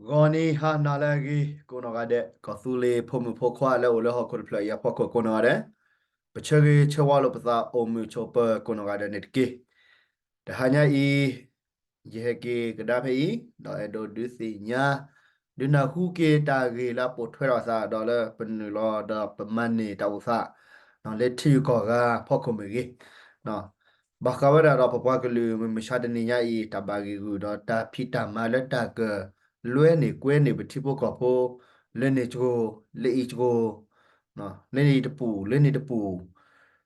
ဂီၤနံၤဟါနၤလၢအဂ့ၤ ကိးနီၢ်ဂၤဒဲး ကီၢ်သူလ့ၤဖိမုၣ်ဖိခွါလၢအိၣ်လၢဟီၣ်ခိၣ်တဖျၢၣ်အံၤအဖီခိၣ်ကိးနီၢ်ဂၤဒဲး, ပဆၢဂ့ၤဆၢဝါလိာ်ပသးအိၣ်မုာ်ဆိးပၢၤကိးနီၢ်ဂၤဒဲးန့ၣ်တက့ၢ်. တဟါညါအံၤ ယဟဲက့ၤကဒါဖဲအံၤ ဒီးအဲၣ်ဒိးဒုးသ့ၣ်ညါ ဒုးနၢ်ဟူက့ၤတၢ်ဂ့ၢ်လၢအပိာ်ထွဲထီၣ်အသး ဒီးလၢပနုာ်လီၤဒီးပမၤန့ၢ်တၢ်အိၣ်သး လၢထံဂုၤကီၢ်ဂၤဖီခိၣ်မ့ၢ်ဂ့ၤ ဘၣ်ဃးဝဲဒၣ်ဒီးပပှၤကလုာ်မုၢ်မဆါတနံၤညါအံၤ တၢ်ဘၣ်ဂံာ်ဂူာ်ဒီးတၢ်ဖံးတၢ်မၤလၢတၢ်ကလွဲန့ၢ်ကွဲန့ၢ်ပထံဖိကီၢ်ဖိ လၢန့ၣ်စကိၤ လၢအံၤစကိၤ လၢန့ၣ်တပူၤ လၢန့ၣ်တပူၤ,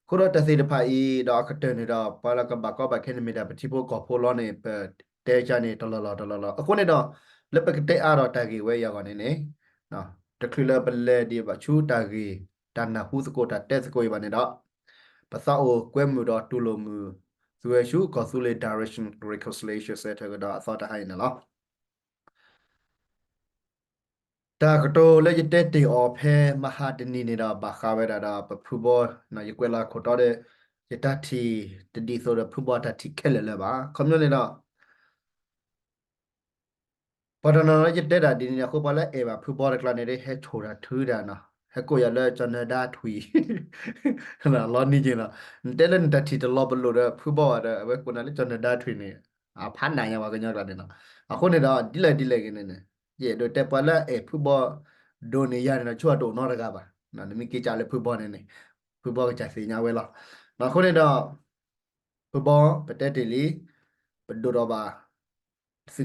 အဃိဒီးတၢ်သ့ၣ်တဖၣ်အံၤ ဒီးအကတၢၢ်န့ၣ်ဒီး ပှၤလၢကဘၣ်ကီဘၣ်ခဲန့ၣ်မ့ၢ်ဒၣ်ပထံဖိကီၢ်ဖိလီၤန့ၣ် ပတဲကန့ၣ်တလီၢ်လီၢ်တလီၢ်လီၢ်. အဃိန့ၣ်ဒီး လၢပကတဲအါဒီးတၢ်ဂ့ၢ်ဝဲအံၤအဂီၢ်န့ၣ်န့ၣ် တချုးလၢပလဲၤဒံးဘၣ်ဆူတၢ်ဂ့ၢ် တၢ်နၢ်ဟူသကိးတၢ်တဲသကိးအံၤဘၣ်န့ၣ်ဒီး ပသးအိၣ်ကွဲမုာ်ဒီးတူၢ်လိာ်မုာ် သုဝဲဆူကီၢ်သူလ့ၤ Direction Reconciliation Centre ကဒီးအသီတဟါအံၤန့ၣ်လီၤ. တၢ်ကတိၤလၢယတဲတ့ၢ်အီၤဖဲမဟါတနံၤန့ၣ်ဒီး ဘၣ်ဃးဝဲဒၣ်ဒီးပဖုဘီ ယကွဲးလီၤခိၣ်တီဒီး ယတၢ်ထံၣ်တဒ်သိးဒီးဖုဘီတၢ်ထံၣ်ခဲလၢာ်လၢၤဘၣ်. ခီပညီန့ၣ်ဒီး ပှၤတနီၤနီၤလၢယတဲတၢ်ဒ်န့ၣ်န့ၣ် အဃိပှၤလၢအဲၣ်ဘၣ်ဖုဘီတကျါန့ၣ် ဟဲဆိၣ်တၢ်ထုတၢ်နီၤ ဟဲကိးယၤလၢကၠီၤနၢၤဒါထွံၣ် လီၤနံၤက့ၤနီၤ နတဲလၢနတၢ်ထံၣ်တလီၤပလိာ်ဒီးဖုဘီဘၣ်ဒီး အဝဲကိးနၤလၢကၠီၤနၢၤဒါထွံၣ်န့ၣ် အဖးနးညါပှၤကညီကျါန့ၣ်နီၤ. အဃိန့ၣ်ဒီး ဒ်လဲၣ်ဒ်လဲၣ်ဂ့ၤန့ၣ်န့ၣ် ယအဲၣ်ဒိးတဲပှၤလၢအဲၣ်ဖုဘီဒိၣ်န့ၢ်ယၤန့ၣ်ဒီး ဆိၣ်အတအိၣ်နီတဂၤဘၣ်. နမ့ၢ်က့ၤကးလၢဖုဘီန့ၣ်န့ၣ် ဖုဘီကစၢ်သ့ၣ်ညါဝဲလီၤ. အဃိန့ၣ်ဒီး ဖုဘီ ပတဲတ့ၢ်လံ, ပဒိၣ်ထီၣ်ဘၣ် သုးက့တဘ့ၣ်ဃီ,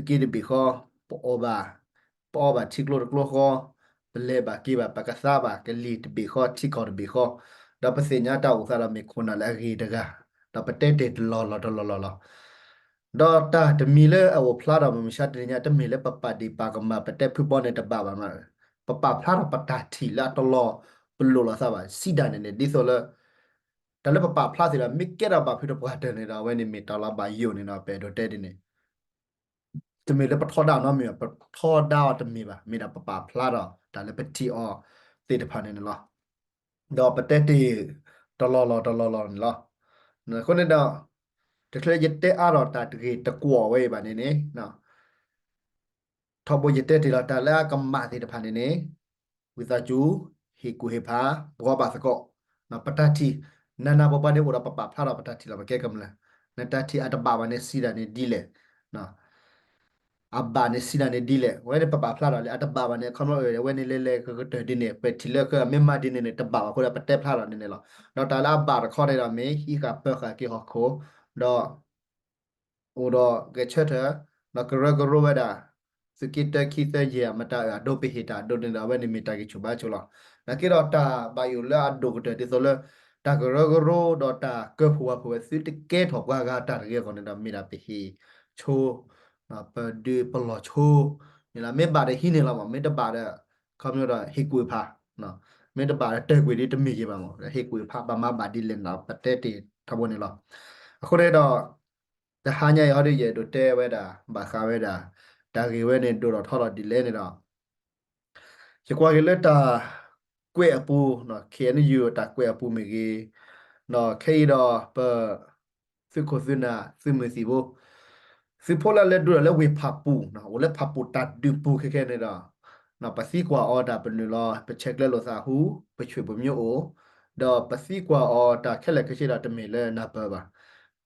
ပအီၣ်ဘၣ်, ပအီဘၣ်ထံကျိတကျိဃီ, ပလဲၤဘၣ်က့ၤဘၣ် ပကသါဘၣ်ကလံၤတဘ့ၣ်ဃီ ထံကီၢ်တဘ့ၣ်ဃီ, ဒီးပသ့ၣ်ညါတၢ်အိၣ်သးဒီးမ့ၢ်ခိၣ်နၢ်လၢအဂ့ၤတဂၤ, ဒီးပတဲတ့ၢ်တလီၢ်လီၢ်တလီၢ်လီၢ်လီၤ. ဒီးတၢ်တမံၤလၢအအိၣ်ဖျါထီၣ်မုၢ်မဆါတနံၤညါ တမ့ၢ်လၢပပာ်ဒ့ၣ်ပာ်ကမၣ် ပတဲဖုဘီန့ၣ်တဘၣ်ဘၣ်မး, ပပာ်ဖျါထီၣ်ပတၢ်ထံၣ်လၢအတလီၤပလိာ်လိာ်သးဘၣ် စံးဒၣ်န့ၣ်န့ၣ် ဒ်သိးလၢ တၢ်လၢပပာ်ဖျါသ့ၣ်ဒီး မ့ၢ်ကဲထီၣ်ဘၣ်ဖုတပှၢ်တၢၢ်န့ၣ်ဒီး အဝဲန့ၣ်မ့ၢ်တၢ်လီၤဘၣ်ယိၣ်န့ၣ်ဒီး ပအဲၣ်ဒိးတဲဒ်န့ၣ် တမ့ၢ်လၢပထီဒါအီၤနီတမံၤဘၣ်, ပထီဒါအီၤတမ့ၢ်ဘၣ်, မ့ၢ်ဒၣ်ပပာ်ဖျါထီၣ်တၢ်လၢပထံၣ်အီၤသ့ၣ်တဖၣ်န့ၣ်န့ၣ်လီၤ. ဒီးပတဲတ့ၢ်တလီၢ်လီၢ်တလီၢ်လီၢ်န့ၣ်လီၤ. အဃိန့ၣ်ဒီး တချုးယတဲအါထီၣ်တၢ်တဂ့ၢ်တကွီၢ်ဝဲအံၤဘၣ်န့ၣ်န့ၣ် ထီဘိယတဲတ့ၢ်လီၤတၢ်လၢအကမၣ်သ့ၣ်တဖၣ်န့ၣ်န့ၣ် ဝံသးစူၤ ဟ့ၣ်ကူၣ်ဟ့ၣ်ဖး ဘှီဘၣ်သကိး, ပတၢ်ထံၣ် နးနးပှၤပှၤန့ၣ်အိၣ်ဒီးပပာ်ဖျါထီၣ်ပတၢ်ထံၣ်လီၤ ပကဲကမျၢၢ်, နတၢ်ထံၣ်အတဘၣ်ဘၣ်န့ၣ် စံးဒၣ်န့ၣ်ဒ်လဲၣ်, အဘၣ်န့ၣ်စံးဒၣ်န့ၣ်ဒ်လဲၣ်, အဝဲန့ၣ်ပပာ်ဖျါထီၣ်လၢအတဘၣ်ဘၣ်န့ၣ် ခီဖျိအဝဲန့ၣ်လဲၤလဲၤကကတၢၢ်ဒ်န့ၣ် ပထံၣ်လၢအမ့ၢ်မၤဒ်န့ၣ်န့ၣ် တဘၣ်ဘၣ်အဃိဒီး ပတဲဖျါထီၣ်ဒ်န့ၣ်လီၤ. ဒီးတၢ်လၢအဘၣ်တခီန့ၣ်ဒီး မ့ၢ်ဟံးဃာ်ပၢဃာ်က့ၤဟီၣ်ခိၣ်, ဒီး အိၣ်ဒီးဂဲၤဆၢထၢၣ်, ဒီးကရၢကရိဝဲဒၣ် သုးက့တၢ ခံ သၢ ယဲၢ် အမတၤအၢၣ်အဒိ ပဟ့ၣ်တၢ်အဒိန့ၣ်ဒီး အဝဲန့ၣ်မ့ၢ်တၢ်ဂံၢ်ဆူၣ်ဘါဆူၣ်လီၤ. နာ်က့ဒီးတၢ်ဘၣ်ယိၣ်လၢအဒိၣ်ကတၢၢ်ဒ်သိးလၢ တၢ်ကရၢကရိဒီးတၢ်ကၢဖှိၣ်ဝးဖှိၣ်ဝဲ သုတကဲထီၣ်ပှၤဂၤတၢ်တဂ့ၤအဂီၢ်န့ၣ်ဒီး မ့ၢ်ဒၣ်ပဟ့ၣ်ဆိ ပဒုးပလီၢ်ဆိ န့ၣ်လီၤ. မ့ၢ်ဘၣ်ဒီးဟံးန့ၢ်လီၤမး, မ့ၢ်တဘၣ်ဒီး ခီဖျိဒီးဟ့ၣ်ကူၣ်ဖး, မ့ၢ်တဘၣ်ဒီးတၢၢ်ကွံာ်ဒ်တမ့ၢ်က့ၤဘၣ်မး, ဟ့ၣ်ကူၣ်ဖး ဘၣ်မၤဘၣ်ဒ်လဲၣ်န့ၣ်ဒီး ပတဲတ့ၢ်ထီဘိန့ၣ်လီၤ. အဃိန့ၣ်ဒီး တဟါညါအံၤဟီဒ်ယအဲၣ်ဒိးတဲဝဲဒၣ် ဘၣ်ဃးဝဲဒၣ် တၢ်ဂ့ၢ်ဝဲန့ၣ် ဒိၣ်ထီၣ်ထီထီၣ်ဒ်လဲၣ်န့ၣ်ဒီး ယကွၢ်က့ၤလၢတၢ်ကွဲးအပူၤ, ခ့ၣ်အဲၣ်ယူၣ် တၢ်ကွဲးအပူၤမ့ၢ်ဂ့ၤ, ဒီးခဲအံၤဒီးပ သုးခိၣ်သုးနၢ်သုးမုၢ်သံၣ်ဘိ, သုးဖိလၢလဲၤဒိးဒီးလၢဝ့ၢ်ဖၣ်ပူၣ်, အိၣ်လၢဖၣ်ပူၣ်တၢ်ဒုးပူၤခဲခဲန့ၣ်ဒီး ပသံကွၢ်အီၤတၢ်ပနုာ်လီၤ ပဆဲးကျၢလိာ်သးဟူ ပဆွေမျိုးအိၣ်, ဒီးပသံကွၢ်အီၤတၢ်ခဲလၢာ်ခဲဆ့ဒီးတမ့ၢ်လၢနၢ်ပၢၢ်ဘၣ်.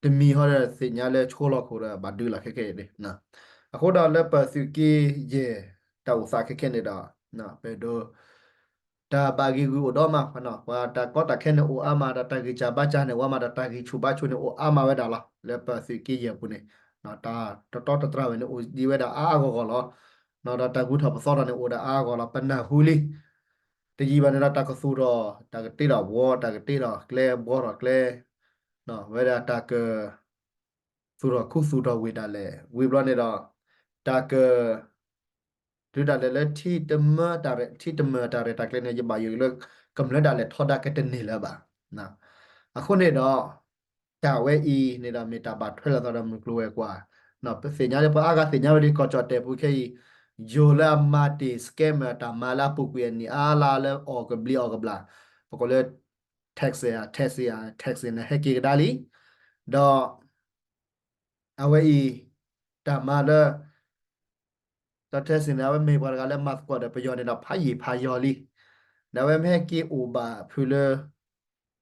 တမံၤဟီဒီးသ့ၣ်ညါလၢဆိလီၢ်ခိၣ်ဒီးဘၣ်ဒုးလီၤခဲခဲအံၤန့ၣ် အဃိဒီးလၢပသုးက့ယဲၢ်တၢ်အိၣ်သးခဲခဲန့ၣ်ဒီး ပဒိး တၢ်ဘၣ်ဂံာ်ဂူာ်အိၣ်ဒီးမး, ပှၤတၢ်ကီတၢ်ခဲန့ၣ်အိၣ်အါမး, ဒီးတၢ်ဂံၢ်စၢ်ဘါစၢ်န့ၣ်အိၣ်အါမး, ဒီးတၢ်ဂံၢ်ဆူၣ်ဘါဆူၣ်န့ၣ်အိၣ်အါမးဝဲဒၣ်လီၤ. လၢပသုးက့ယဲၢ်အပူၤန့ၣ် တၢ်တတီတတြၢ်ဝဲန့ၣ် အိၣ်ဒံးဝဲဒၣ်အါအါဂီၢ်ဂီၢ်လီၤ. ဒီးတၢ်ဂုၤထီၣ်ပသီထီၣ်န့ၣ် အိၣ်ဒၣ်အါအါဂီၢ်လီၤ. ပနၢ်ဟူလံ တယံာ်ဘၣ်န့ၣ်ဒီး တၢ်ကသူၣ်ထီၣ် တၢ်ကတ့ထီၣ်ဝီ တၢ်ကတ့ထီၣ်ကျဲ ဘှီထီၣ်ကျဲ ဝဲဒၣ်တၢ်က သူၣ်ထီၣ်ခူသူၣ်ထီၣ်ဝ့ၢ်ဒၣ်လဲာ် ဝံၤဘျီန့ၣ်ဒီး တၢ်က တုၤဒၣ်လဲာ်လၢထံတမၢတၢ်ရဲၣ် ထံတမၢတၢ်ရဲၣ်တၢ်ကျဲၤန့ၣ် ယဘၣ်ယိၣ်လၢ ကမျၢၢ်ဒၣ်လဲာ်ထီဒါကတန့ၢ်လၢၤဘၣ်. အဃိန့ၣ်ဒီး တၢ်ဝဲအံၤန့ၣ်ဒီး မ့ၢ်တၢ်ဘၣ်ထွဲလိာ်သးဒီးမုၢ်ကျိၤဝဲၤကွာ်, ပသ့ၣ်ညါလၢပှၤအါဂၤသ့ၣ်ညါဝဲဒၣ် ကီၢ်ကၠီၣ်တဲာ်ပူၤခဲအံၤ ယိၤလၢအမၤတ့ၢ် scammer တၢ်မၤလၢအပူၤကွံာ်အနံၣ်အါလါလၢအီၣ်ကဘျံးအီၣ်ကဘျၣ် ပကိးလၢ tax, tax, tax န့ၣ် ဟဲက့ၤကဒါလံ. ဒီး အဝဲအံၤ တၢ်မၤလၢ ဒီးထဲစ့ၢ်န့ၣ် အဝဲမ့ၢ်ပှၤတဂၤလၢမၤသကိးဒီးပယီၤန့ၣ်ဒီး ဖးယံာ်ဖးယီၤလံ. ဒီးအဝဲမ့ၢ်ဟဲက့ၤအိၣ်ဘၣ်ဖုလၢ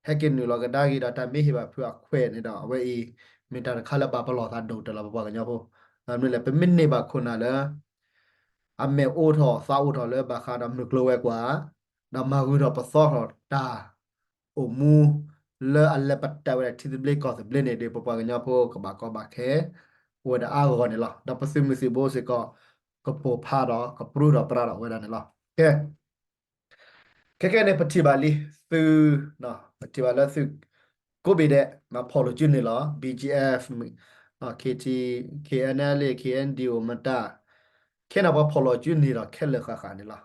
ဟဲက့ၤနုာ်လီၤကဒါက့ၤဒီးတၢ်မ့ၢ်ဟ့ၣ်ဘၣ်ဖုအခွဲးန့ၣ်ဒီး အဝဲအံၤ မ့ၢ်တၢ်တခါလၢဘၣ်ပလီၢ်သးဒိၣ်ကတၢၢ်လီၤ ပပှၤကညီဖိ. မနုၤလဲၣ် ပမ့ၢ်န့ၢ်ဘၣ်ခိၣ်နၢ်လၢ အမဲာ်အိၣ်ထီၣ်သးအိၣ်ထီၣ်လၢဘၣ်ဃးဒီးမုၢ်ကျိၤဝဲၤကွာ်, ဒီးမၤဂုာ်ထီၣ်ပသီထီၣ်တၢ်အိၣ်မူ လၢအလဲၤပတၢ်ဝဲဒၣ်ထံသဘျ့ကီၢ်သဘျ့န့ၣ်ဒီး ပပှၤကညီဖိကဘၣ်ကီဘၣ်ခဲ အိၣ်ဝဲဒၣ်အါဂီၢ်န့ၣ်လီၤ. ဒီးပသုးမုၢ်သံၣ်ဘိစ့ၢ်ကီး ကပိာ်ဖးဒီးကပြုၢ်ထီၣ်ပြးထီၣ်ဝဲဒၣ်န့ၣ်လီၤ. ကဲ ခဲကဲန့ၣ် ပထံၣ်ဘၣ်လံ သုး, ပထံၣ်ဘၣ်လၢသုး ကိးဘ့ၣ်ဒဲး ဖီၣ်လိာ်စုန့ၣ်လီၤ. B G F, K T, K N L A, K N D O မတၤ ခဲန့ၣ်ပှၤဖီၣ်လိာ်စုန့ၣ်ဒီးခဲလၢာ်ဃၣ်ဃၣ်န့ၣ်လီၤ.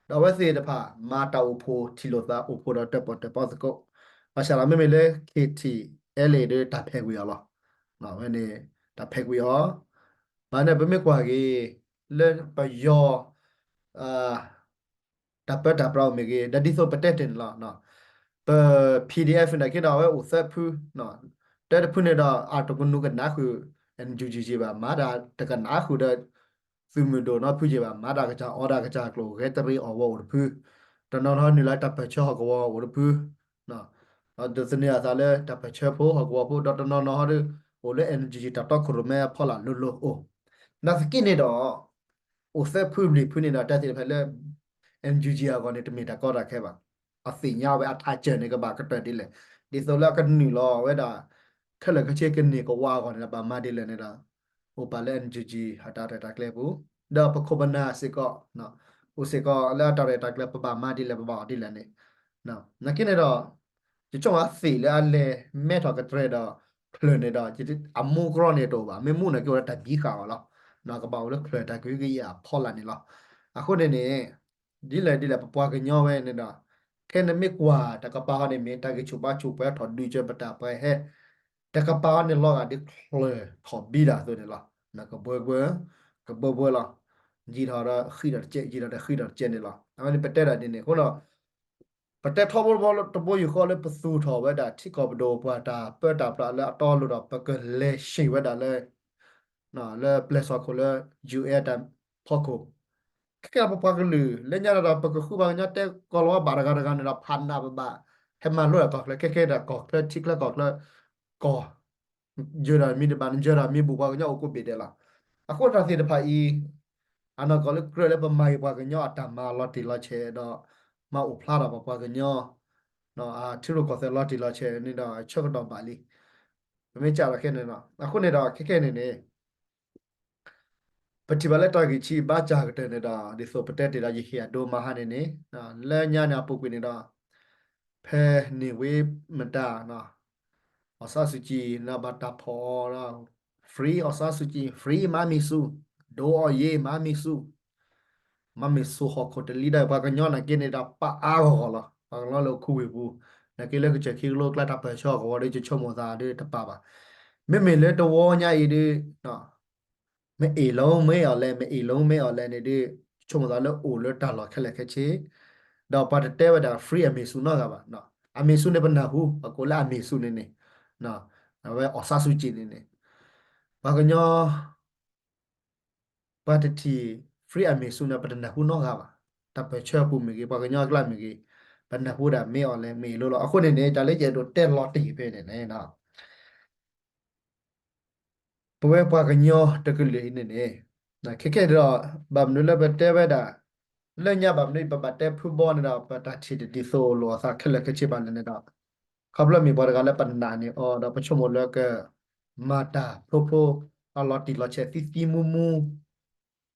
ဒီးအဝဲသ့ၣ်တဖၣ် မၤတၢ်အိၣ်ဖှိၣ်ထံၣ်လိာ်သးအိၣ်ဖှိၣ်ဒီးတၢၣ်ပီၣ်တၢၣ်ပီသကိး, ဘၣ်ဆၣ်ဒီးမ့မ့ၢ်လၢ K T L A ဒီးတၢ်ဖဲးကွံာ်အီၤလီၤ. အဝဲန့ၣ် တၢ်ဖဲးကွံာ်အီၤ, ဘၣ်န့ၣ်ပမ့ၢ်ကွၢ်က့ၤ လၢပယီၤ တၢ်ပၢတၢ်ပြးအိၣ်မ့ၢ်ဂ့ၤ, ဒီးဒ်သိးပတဲတ့ၢ်န့ၣ်လီၤ. ပ P D F န့ၣ်က့ဒီး အဝဲအိၣ်သၢဖု, တၢတဖုန့ၣ်ဒီး အတကနူးကနၣ်ဃုာ် N U G ဘၣ်, မၤတၢ်တကနၣ်ဃုာ်ဒီး သုးမုၢ်ဒိၣ်နီတဖုက့ဘၣ်, မၤတၢ်ကစၢ်အီတၢ်ကစၢ်ကျိာ် ဂဲၤတရံးအီၣ်ဝီအိၣ်တဖု, တနီၤနီၤနုာ်လီၤတၢ်ပၢၢ်ဆၢဟီၣ်ကဝီၤအိၣ်တဖု, ဒီးသန့ၤအသးလၢတၢ်ပၢၢ်ဆၢဖိဟီၣ်ကဝီၤဖိ, ဒီးတနီၤနီၤဟီဒီး အိၣ်လၢ N U G တၢ်တီခိၣ်ရိၣ်မဲအဖီလာ်လိၤလိၤအိၣ်. နာ်သက့န့ၣ်ဒီး အိၣ်သၢဖုလွံၢ်ဖုန့ၣ်ဒီး တၢ်သ့ၣ်တဖၣ်လၢ N U G အဂီၢ်န့ၣ် တမ့ၢ်တၢ်ကီတၢ်ခဲဘၣ်. အသ့ၣ်ညါဝဲအထးစၢၤန့ၣ် ကဘၣ်ကတၢၢ်ဒ်လဲၣ်, ဒ်သိးလၢအကနုာ်လီၤဝဲဒၣ် ခဲလၢာ်ခဲဆ့ကန့ၢ်ကဝါအဂီၢ်န့ၣ်ဒီး ဘၣ်မၤဒ်လဲၣ်န့ၣ်ဒီး အိၣ်ပာ်လၢ N U G အတၢ်ရဲၣ်တၢ်ကျဲၤပူၤ, ဒီးပခိၣ်ပနၢ်စ့ၢ်ကီး အိၣ်စ့ၢ်ကီးလၢအတၢ်ရဲၣ်တၢ်ကျဲၤ ပဘၣ်မၤဒ်လဲၣ် ပဘၣ်အီၤဒ်လဲၣ်န့ၣ်, နာ်သက့န့ၣ်ဒီး ယဆိကမိၣ်အသ့ၣ်လၢအလဲၤမဲထီၣ်ကတြဲၤဒီး ချၢၣ်န့ၣ်ဒီး အမူကရီန့ၣ်တအိၣ်ဘၣ်, မ့ၢ်မူန့ၣ်က့အိၣ်လၢတၢ်မံဃာ်အီၤလီၤ. ကဘၣ်အိၣ်လၢချၢၣ်တၢ်ကဟုကယာ်အဖီလာ်န့ၣ်လီၤ. အဃိန့ၣ်န့ၣ် ဒ်လဲၣ်ဒ်လဲၣ် ပပှၤကညီဝဲန့ၣ်ဒီး ခဲန့ၣ်မ့ၢ်ကွၢ်တကပၤဟီန့ၣ် မ့ၢ်တၢ်ဂံၢ်ဆူၣ်ဘါဆူၣ်ပှဲၤထီၣ်ဒုးကၢၤပတၢ်ပှဲၤဟဲ, တကပၤဟီန့ၣ်လီၤဂာ်ဒ်ချၢၣ်ထီၣ်ဘံဒၣ်အသိးန့ၣ်လီၤ. ကဘှၢဘှၢ, ကဘှၢဘှၢလီၤ. ယံာ်ထီၣ်ဒီးဃံးဒီးတကဲး, ယံာ်ထီၣ်ဒီးဃံးဒီးတကဲးန့ၣ်လီၤ. အဝဲန့ၣ်ပတဲဒၣ်ဒ်န့ၣ်အဃိဒီး ပတဲထီဘိတဘိယူၢ်ဃီလၢပသူၣ်ထီၣ်ဝဲဒၣ်ထံကီၢ်ပဒိၣ်ပှၤတၢ်ပၢတၢ်ပြးလၢအတီအလိၤဒီး ပကလဲၤဆံၣ်ဝဲဒၣ်လၢ လၢပျဲၢ်စီၣ်ခိၣ်လၢ U N တၢ်ဖီခိၣ်, ခဲကဲဒီးပပှၤကလုာ် လၢညါဒီးပကဃုပှၤကညီတဲကီၢ်လီၤဝါဘၣ်တဂၤတဂၤန့ၣ်ဒီး ဖးနးပဘၣ် ဟဲမၤလိတၢ်ကီၢ်ချၢ ခဲကဲဒီးကီၢ်ချၢထံချၢကီၢ်ချၢ ကီၢ် ယၢၤဒီးမံၤတဘၣ်န့ၣ် ယၢၤဒီးမံၤဘူးပှၤကညီအိၣ်ကိးဘ့ၣ်ဒဲးလီၤ. အဃိတၢ်သ့ၣ်တဖၣ်အံၤ အနီၢ်ကီၢ်လၢကြၢးလၢပမၤက့ၤပှၤကညီအတၢ်မၤလီၤတံၢ်လီၤဆဲးဒီး မၤအိၣ်ဖျါထီၣ်ပပှၤကညီ ထံရူၢ်ကီၢ်သဲးလီၤတံၢ်လီၤဆဲးန့ၣ်ဒီး ဆၢကတီၢ်ဘၣ်လံ. ပမ့ၢ်စးလီၤခဲန့ၣ်လီၤ. အဃိန့ၣ်ဒီးခဲကဲန့ၣ်န့ၣ် ပထံၣ်ဘၣ်လၢတၢ်ဂံၢ်ဆံးဘါစၢ်ကတၢၢ်န့ၣ်ဒီး ဒ်သိးပတဲတ့ၢ်ဒီးယဟ့ၣ်အဒိမၤဟါန့ၣ်န့ၣ် လၢညါန့ၣ်အပူၤကွံာ်န့ၣ်ဒီး ဖဲန့ၣ်ဝံၤမတၤ အောင်ဆန်းစုကြည် န့ၣ်ဘၣ်တၢ်ဖီၣ်အီၤဒီး free အောင်ဆန်းစုကြည် free မၤမံၤဆူၣ် ဒိအီၤယ့ မၤမံၤဆူၣ် မၤမံၤဆူၣ်ဟီၣ်ခိၣ်တလံဒီး ပှၤကညီနာ်က့န့ၣ်ဒီး ပာ်အါဂီၢ်ဂီၢ်လီၤ. ပှၤကညီလၢအိၣ်ခူဝ့ၢ်ပူၤ နာ်က့လၢကစၢၢ်ခံကလိကျါတၢ်ပၢၢ်ဆၢဟီၣ်ကဝီၤဒီး ယဆိကမိၣ်သးဒီးတပာ်ဘၣ်. မ့မ့ၢ်လၢတဝီညါအံၤဒီး မ့ၢ်အ့ၣ်လိမ့ၢ်အီၤလဲၣ် မ့ၢ်အ့ၣ်လိမ့ၢ်အီၤလဲၣ်န့ၣ်ဒီး ဆိကမိၣ်သးလၢအိၣ်လၢတၢ်လီၢ်ခဲလၢာ်ခဲဆ့ ဒီးပှၤတတဲဝဲဒၣ် free အမံၤဆူၣ်နီတဂၤဘၣ်. အမံၤဆူၣ်န့ၣ်ပနၢ်ဟူ ပကိးလၢအမံၤဆူၣ်န့ၣ်န့ၣ် အဝဲအောင်ဆန်းစုကြည်န့ၣ်န့ၣ် ပှၤကညီ ပှၤတထံၣ် free အမံၤဆူၣ်န့ၣ် ပတနၢ်ဟူနီတဂၤဘၣ်. တၢ်ပၢၢ်ဆၢအပူၤမ့ၢ်ဂ့ၤ ပှၤကညီအကျါမ့ၢ်ဂ့ၤ ပနၢ်ဟူဒၣ်မ့ၢ်အီၤလဲၣ် မ့ၢ်အ့ၣ်လိလီၤ. အဃိန့ၣ်န့ၣ် တၢ်လၢယအဲၣ်ဒိးတဲလီၤတံၢ်ဖဲန့ၣ်န့ၣ် ပဝဲပှၤကညီတကလုာ်အံၤန့ၣ်န့ၣ် ခဲခဲဒီး ဘၣ်မနုၤလၢပတဲဝဲဒၣ် လၢညါဘၣ်မနုၤ ပဘၣ်တဲဖုဘီန့ၣ်ဒီး ပတၢ်ထံၣ်တဒ်သိးလိာ်အသးခဲလၢာ်ခဲဆ့ဘၣ်လဲၣ်န့ၣ်ဒီး ခီဖျိမ့ၢ်ပှၤတဂၤလၢပနာ်န့ၢ်အီၤဒီး ပဆိကမိၣ်လၢက မၤတၢ်ဖျိဖျိ အလီၤတံၢ်လီၤဆဲးသံသံမူမူ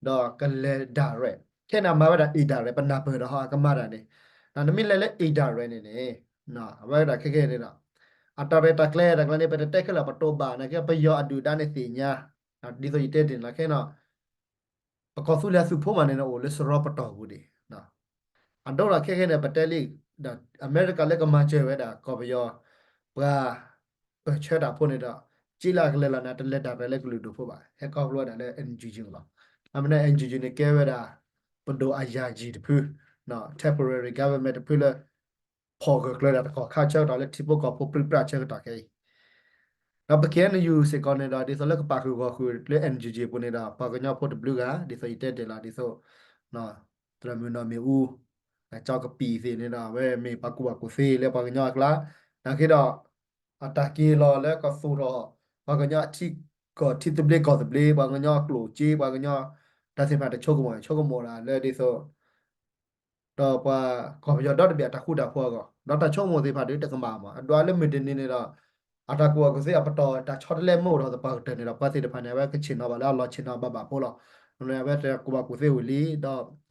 ဒီးကလဲၤ direct ခဲန့ၣ်မၤဝဲဒၣ် indirect ပနၢ်ပၢၢ်ဒီးဟီအကမၤတၢ်န့ၣ် နမ့ၢ်လဲၤလၢ indirect န့ၣ်န့ၣ် အဝဲဒၣ်ခဲခဲန့ၣ်ဒီး အတၢ်ရဲၣ်တၢ်ကျဲၤတၢ်ကျဲၤန့ၣ် ပတတဲခဲလၢာ်ပတိာ်ဘၣ် နာ်က့ပယီၤအဒုၣ်ဒါန့ၣ်သ့ၣ်ညါ ဒ်သိးယတဲတ့ၢ်န့ၣ်လီၤခဲန့ၣ် ပကီၢ်သူလ့ၤအသုးဖိမးန့ၣ် အိၣ်လၢစရီပတီၢ်ပူၤဒံး အဒိဒီးခဲခဲန့ၣ် ပတဲလံ ဒီးအမဲရကၤလၢကမၤစၢၤဝဲဒၣ်ကီၢ်ပယီၤ ပှၤ ပၢၢ်ဆၢတၢ်ဖိန့ၣ်ဒီး က့လၢအကလဲၤလီၤန့ၣ် တလဲၤဒၣ်ရဲၣ်လၢကလုာ်ဒူၣ်ဖိဘၣ် ဟဲခီဖျိဝဲဒၣ်လၢ NUG လီၤ. အမ့ၢ်န့ၣ် NUG န့ၣ်ကဲဝဲဒၣ် ပဒိၣ်အယာယီတဖု temporary government တဖုလၢ ဖီၣ်ဂၢၢ်ကျၢၤဒၣ်တကီၢ်ခါဆၢကတီၢ်လၢထံဖိကီၢ်ဖိပြံပြါဆၢကတီၢ်ခဲအံၤ ဒီးပ K N U စ့ၢ်ကီးန့ၣ်ဒီး ဒ်သိးလၢကပာ်ဃုာ်ဂီၤဃုာ်လၢ N U G ပူၤန့ၣ်ဒီး ပှၤကညီဖိတဘျုးဂၤ ဒ်သိးယတဲတ့ၢ်လီၤ ဒ်သိး သရၣ်မုၣ်နီၢ်မ့ၣ်အူ ကၠီကပံာ်သ့ၣ်န့ၣ်ဒီး အဝဲမ့ၢ်ပှၤကူၣ်ဘၣ်ကူၣ်သ့လၢပှၤကညီအကျါ, နာ်က့ဒီး အတၢ်က့ၤလီၤလၢကသူၣ်ထီၣ် ပှၤကညီထံကီၢ်ထံသဘျ့ကီၢ်သဘျ့ ပှၤကညီကျိၣ်စ့ ပှၤကညီ တၢ်သ့ၣ်တဖၣ်တဆိကမိၣ် ဆိကမိၣ်ဒၣ်လၢဒ်သိး ဒီးပှၤကီၢ်ပယီၤဒီတဘ့ၣ်အတၢ်ဃူတၢ်ဖိးအဂီၢ် ဒီးတၢ်ဆိကမိၣ်သ့ၣ်တဖၣ်ဒုးတကမၣ်မး အဒွးလၢမုၢ်တနံၤန့ၣ်ဒီး အတၢ်ကူၣ်ဘၣ်ကူၣ်သ့အပတီၢ် တၢ်ဆီတလဲမ့ၢ်အိၣ်ဒီးသပှၢ်ကတၢၢ်န့ၣ်ဒီး ပှၤသ့ၣ်တဖၣ်န့ၣ် အဝဲကဆ့ၣ်နီၤဘၣ်လၢအလီၤဆ့ၣ်နီၤဘၣ်ဘၣ်ဖိလီၤ. အဝဲတၢ်ကူၣ်ဘၣ်ကူၣ်သ့ဝံၤ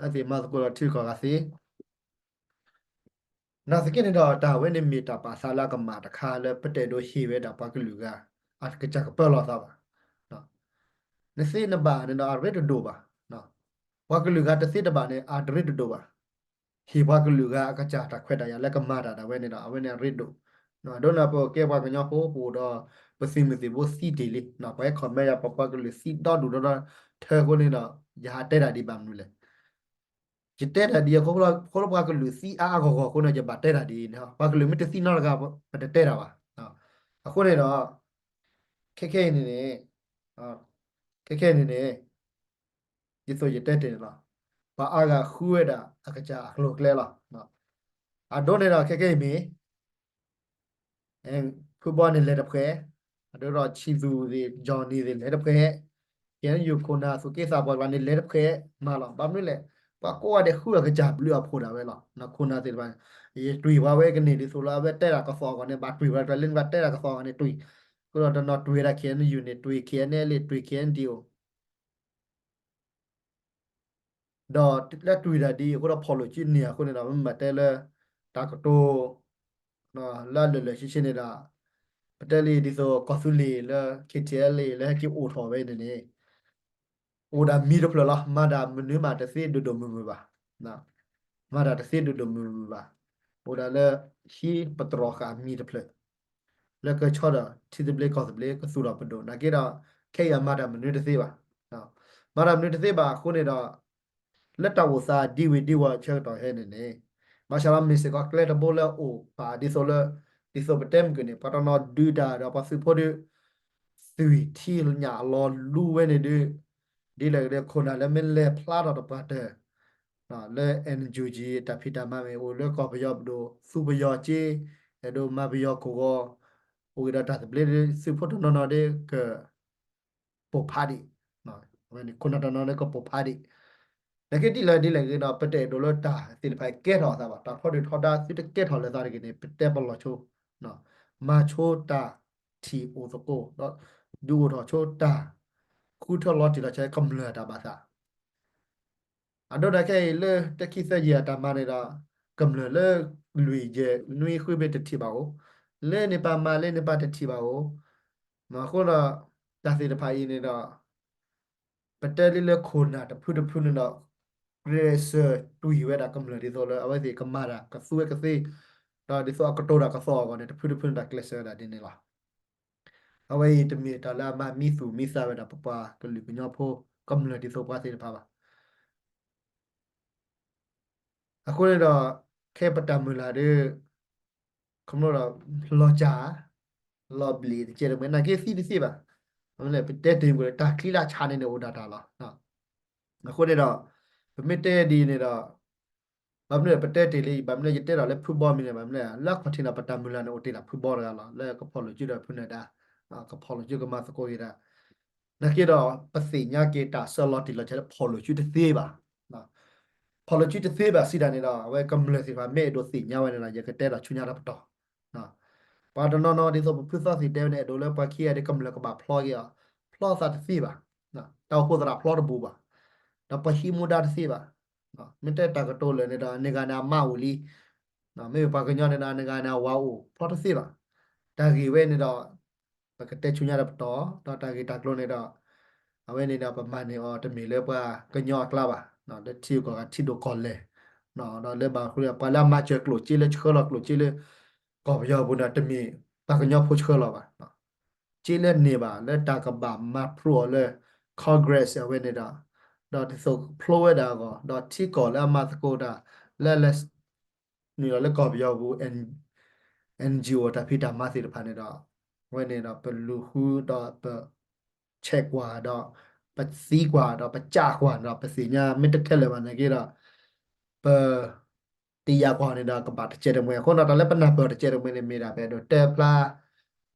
လံ ဒီးအဝဲသ့ၣ်မၤသကိးဒီးထံဂုၤကီၢ်ဂၤသ့ နာ်သက့န့ၣ်ဒီး တၢ်ဝဲန့ၣ်မ့ၢ်တၢ်ပာ်သးလၢအကမၣ်တခါလၢပတအဲၣ်ဒိးဟ့ၣ်ဝဲဒၣ်ပှၤကလုာ်ဂၤ အကစၢ်ကပၢလီၤသးဘၣ်. နသ့နဘၣ်န့ၣ်ဒီး အရ့တဒိၣ်ဘၣ်. ပှၤကလုာ်ဂၤတသ့တဘၣ်န့ၣ် အရ့တဒိၣ်ဘၣ်. ဟ့ၣ်ပှၤကလုာ်ဂၤအကစၢ်တၢ်ခွဲးတၢ်ယာ်လၢကမၤတၢ်ဒၣ်ဝဲန့ၣ်ဒီး အဝဲန့ၣ်အရ့ဒိၣ်. ဒိၣ်န့ၣ်ပကဲပှၤကညီဖိပူၤဒီး ပသုးမုၢ်သံၣ်ဘိသံတ့ၢ်လံ. ပှၤဟဲ comment ယၤ ပပှၤကလုာ်သံဒီဒူၣ်ဒီထၢအဃိန့ၣ်ဒီး ယဟးတဲတၢ်ဒ်ဘၣ်မနုၤလဲၣ်. ယတဲတၢ်ဒ်အဃိ ဃိလၢပှၤကလုာ်သံအါအါဂီၢ်ဂီၢ်အဃိန့ၣ် ယဘၣ်တဲတၢ်ဒ်အံၤန့ၣ်, ပှၤကလုာ်မ့ၢ်တသံနီတဂၤ ပတတဲတၢ်ဘၣ်. အဃိန့ၣ်ဒီး ခဲခဲအံၤန့ၣ်န့ၣ်, ခဲခဲအံၤန့ၣ်န့ၣ် ဒ်သိးယတဲတ့ၢ်န့ၣ်လီၤ. ပှၤအါဂၤဃုဝဲဒၣ်အကစၢ်အကျိၤအကျဲလီၤ. အဒိန့ၣ်ဒီးခဲခဲအံၤမ့ၢ် ဖုဘီန့ၣ်လဲၤတဖှဲး, အဒိဒီးဆံးသူၣ်သ့ၣ် Johnny သ့ၣ်လဲၤတဖှဲး, ကဲယိၤခိၣ်နၢ်သူၣ်က့သးပှၢ်တဖၣ်န့ၣ်လဲၤတဖှဲးမးလီၤ. ဘၣ်မနုၤလဲၣ်, ပှၤကိးဂၤဒဲးဃုအကစၢ်ဘျုးအဖှိၣ်ဒၣ်ဝဲလီၤ. ခိၣ်နၢ်သ့ၣ်တဖၣ်, ယတွံၢ်ပှၤဝဲကန့ၢ်ဒ်သိးလၢအဝဲတဲတၢ်ကသီၣ်အဂီၢ်န့ၣ် ဘၣ်တွံၢ်ဝဲတကျဲလၢနဘၣ်တဲတၢ်ကသီၣ်အဂီၢ်န့ၣ်တွံၢ်, အဃိဒီးတနီၤတွံၢ်ဝဲဒၣ် K N U န့ၣ် တွံၢ် K N L A တွံၢ် K N D O ဒီးလၢတွံၢ်တၢ်ဒ်အံၤအဃိဒီး ဖီၣ်လိာ်စုန့ၢ်အဃိန့ၣ်ဒီး မ့ၢ်ဘၣ်တဲလၢ တၢ်ကတိၤ လၢအလၢာ်လၢာ်ဆ့ဆ့န့ၣ်ဒီး ပတဲလံဒ်သိးကီၢ်သူလ့ၤလၢ K T L A လၢဟဲက့ၤအိၣ်ထီၣ်ဝဲန့ၣ်န့ၣ် အိၣ်ဒၣ်မံၤတဖျၢၣ်လီၤ. မၤတၢ်မနုၤမးတသ့ဒိၣ်ဒိၣ်မုၢ်မုၢ်ဘၣ်. မၤတၢ်တသ့ဒိၣ်ဒိၣ်မုၢ်မုၢ်ဘၣ်. အိၣ်ဒၣ်လၢဟံၣ်ပတြီၤဃာ်မံၤတဖျၢၣ် လၢကဆီဒီးထံသဘျ့ကီၢ်သဘျ့ကသူၣ်ထီၣ်ပဒိၣ် နာ်က့ဒီး ခဲအံၤအမၤတၢ်မနုၤတသ့ဘၣ်. မၤတၢ်မနုၤတသ့ဘၣ်အဃိန့ၣ်ဒီး လၢတၢ်အိၣ်သးဒ်ဝံၤဒ်ဝီၤဆၢကတီၢ်ဟဲန့ၣ်န့ၣ် ဘၣ်ဆၣ်ဒီးမ့ၢ်စ့ၢ်ကီးကျဲတဘိလၢအိၣ်ပာ်ဒ်သိးလၢ ဒ်သိးပတဲမုၢ်ကန့ၣ် ပှၤတနီၤဒုးတၢ်ဒီးပှၤသုးဖိဒုး သွံၣ်ထံညၣ်အလီၤလူဝဲန့ၣ်ဒုး ဒ်လဲၣ်ဂ့ၤဒီး ခိၣ်နၢ်လၢမ့ၢ်လဲၤဖျါထီၣ်တပှၢ်တၢၢ် လၢ N U G တၢ်ဖံးတၢ်မၤမ့ၢ်အိၣ်လၢကီၢ်ပယီၤပဒိၣ် သူပယီၤက့ အဲၣ်ဒိးမၤပယီၤခိၣ်ဂီၤ အိၣ်ဂ့ၤဒီးတၢ်သဘျ့ဒုး သုးဖိတနီၤနီၤဒုးက ပိာ်ဖးဒံး, ခိၣ်နၢ်တနီၤနီၤဒုးကပိာ်ဖးဒံး, နာ်က့ဒ်လဲၣ်ဒ်လဲၣ်ဂ့ၤဒီး ပတအဲၣ်ဒိးလၢတၢ်သ့ၣ်တဖၣ်ကဲထီၣ်အသးဘၣ်, တၢ်ထီဒုၣ်ထီဒါသုတကဲထီၣ်လၢသးတဂ့ၤန့ၣ် ပတဲပလီၢ်ဆိ, မၤဆိတၢ်ထံၣ်အိၣ်သကိး ဒီးဒုးအိၣ်ထီၣ်ဆိတၢ် ဃုထၢလီၤတံၢ်လီၤဆဲးကမျၢၢ်တၢ်ဘၣ်သး အဒိဒၣ်ခဲအံၤလၢတၢ်ခံသၢယံာ်အတၢ်မၤန့ၣ်ဒီး ကမျၢၢ်လၢလွံၢ်ယဲၢ်နွံဃုဘ့ၣ်တထံၣ်ဘၣ်ဧိၤ, လၢန့ၣ်ပာ်မၤလၢန့ၣ်ပာ်တထံၣ်ဘၣ်ဧိၤ, အဃိဒီး တၢ်သ့ၣ်တဖၣ်အံၤန့ၣ်ဒီး ပတဲလံလၢခိၣ်နၢ်တဖုတဖုန့ၣ်ဒီး ကျဲးစၢးတွံၢ်ဝဲဒၣ်ကမျၢၢ်ဒ်သိးလၢအဝဲသ့ၣ်ကမၤတၢ်ကသူဝဲကသ့, ဒီးဒ်သိးအကတိၤတၢ်ကသီၣ်အဂီၢ်န့ၣ် တဖုတဖုန့ၣ်ဒီးကျဲးစၢးဝဲဒၣ်ဒ်န့ၣ်လီၤ. အဝဲအံၤတမ့ၢ်တၢ်လၢအမၤမံသူၣ်မံသးဝဲဒၣ်ပပှၤကလုာ်ကညီဖိကမျၢၢ်ဒ်သိးပှၤသ့ၣ်တဖၣ်ဘၣ်. အဃိန့ၣ်ဒီး ခဲပတၢ်မုၢ်လၢ်ဒီး ခီဖျိဒီး လီၤစၢ် လီၤဘျံးတကဲတမှဲ နာ်က့သံတသ့ဘၣ်. ပတဲတ့ၢ်မ့ၢ်တၢ်ချံလၢဆါန့ၣ်န့ၣ်အိၣ်ဒၣ်တၢ်လီၤ. အဃိန့ၣ်ဒီး ပမ့ၢ်တဲဒ်အံၤန့ၣ်ဒီး ဘၣ်မနုၤပတဲတ့ၢ်လံ ဘၣ်မနုၤယတဲဒီးလၢဖုဘီမံၤန့ၣ် ဘၣ်မနုၤလၢအခီၣ်ထံးဒီးပတၢ်မုၢ်လၢ်န့ၣ် အိၣ်တ့ၢ်ဒၣ်ဖုဘီတဂၤလီၤ လၢကဖီၣ်လိာ်စုဒီးဖုနၢၤဒါ ကဖီၣ်လိာ်စုကမၤသကိးက့ၤဒၣ် နာ်က့ဒီး ပသ့ၣ်ညါက့ၤတၢ်ဆၢလီၤတံၢ်လီၤဆဲးလၢဖီၣ်လိာ်စုတသ့ဘၣ်. ဖီၣ်လိာ်စုတသ့ဘၣ်စံးတၢ်န့ၣ်ဒီး အဝဲကမျၢၢ်သ့ၣ်တဖၣ်မ့ၢ်အဲၣ်ဒိးသ့ၣ်ညါဝဲန့ၣ်ဒီး ယကတဲဒီးဆူညါတပတီၢ် ပှၤတနီၤနီၤဒ်သိးပဖုသီသ့ၣ်တဲဝဲန့ၣ် အဲၣ်ဒိးလၢပှၤခံဂၤဒ်ကမျၢၢ်ကဘၣ်ဖျီက့ၤအီၤ ဖျီသးတသ့ဘၣ်. တၢ်အိၣ်ဖှိၣ်သရၣ်ဖျီတဘူးဘၣ်. ဒီးပှၤဟံးမူဒါတသ့ဘၣ်. မ့ၢ်တဲတၢ်ကတိၤလၢာ်န့ၣ်ဒီး အန့ၣ်ဂၤန့ၣ်အမါအိၣ်လံ မ့ၢ်ပှၤကညီန့ၣ်ဒီး အန့ၣ်ဂၤန့ၣ်အဝၤအိၣ်ဖျီတသ့ဘၣ်. တၢ်ဂ့ၢ်ဝဲန့ၣ်ဒီး ပကတဲဆူညါတပတီၢ် ဒီးတၢ်ဂ့ၢ်တၢ်ကျိၤန့ၣ်ဒီး အဝဲန့ၣ်ဒီးပမၤန့ၢ်အီၤတမ့ၢ်လၢပှၤကညီအကျါဘၣ်, လၢထံဂုၤကီၢ်ဂၤထံဒိၣ်ကီၢ်လဲၢ်, ဒီးလၢဘၣ်ဃုာ် ပှၤလၢအမၤစၢၤကျိၣ်စ့လၢဆှၢလီၤကျိၣ်စ့လၢ ကီၢ်ပယီၤပူၤန့ၣ် တမ့ၢ်ပှၤကညီဖိဆှၢလီၤဘၣ်. စ့လၢန့ၢ်ဘၣ်လၢတၢ်ကဘၣ်မၤဖျိအီၤလၢ Congress အဝဲန့ၣ်ဒီး ဒီးဒ်သိးဖျိဝဲဒၣ်အဂီၢ် ဒီးထံကီၢ်လၢအမၤသကိးတၢ် လၢလဲၤ နုာ်လီၤလၢကီၢ်ပယီၤပူၤ N G O တၢ်ဖံးတၢ်မၤသ့ၣ်တဖၣ်န့ၣ်ဒီး အဝဲန့ၣ်ဒီး ပလူၤဃုဒီးပ ဆဲးကွၢ်ဒီး ပသံကွၢ်ဒီး ပကၢ်ကွၢ်ဒီး ပသ့ၣ်ညါမ့ၢ်တခဲလၢာ်ဘၣ်နာ်က့ဒီး ပ တယာ်ကွၢ်န့ၣ်ဒီး ကဘၣ်တကဲတမှဲ အဃိဒီး တၢ်လၢပနၢ်ပၢၢ်တကဲတမှဲန့ၣ် မ့ၢ်ဒၣ်ပအဲၣ်ဒိးတဲဖျါ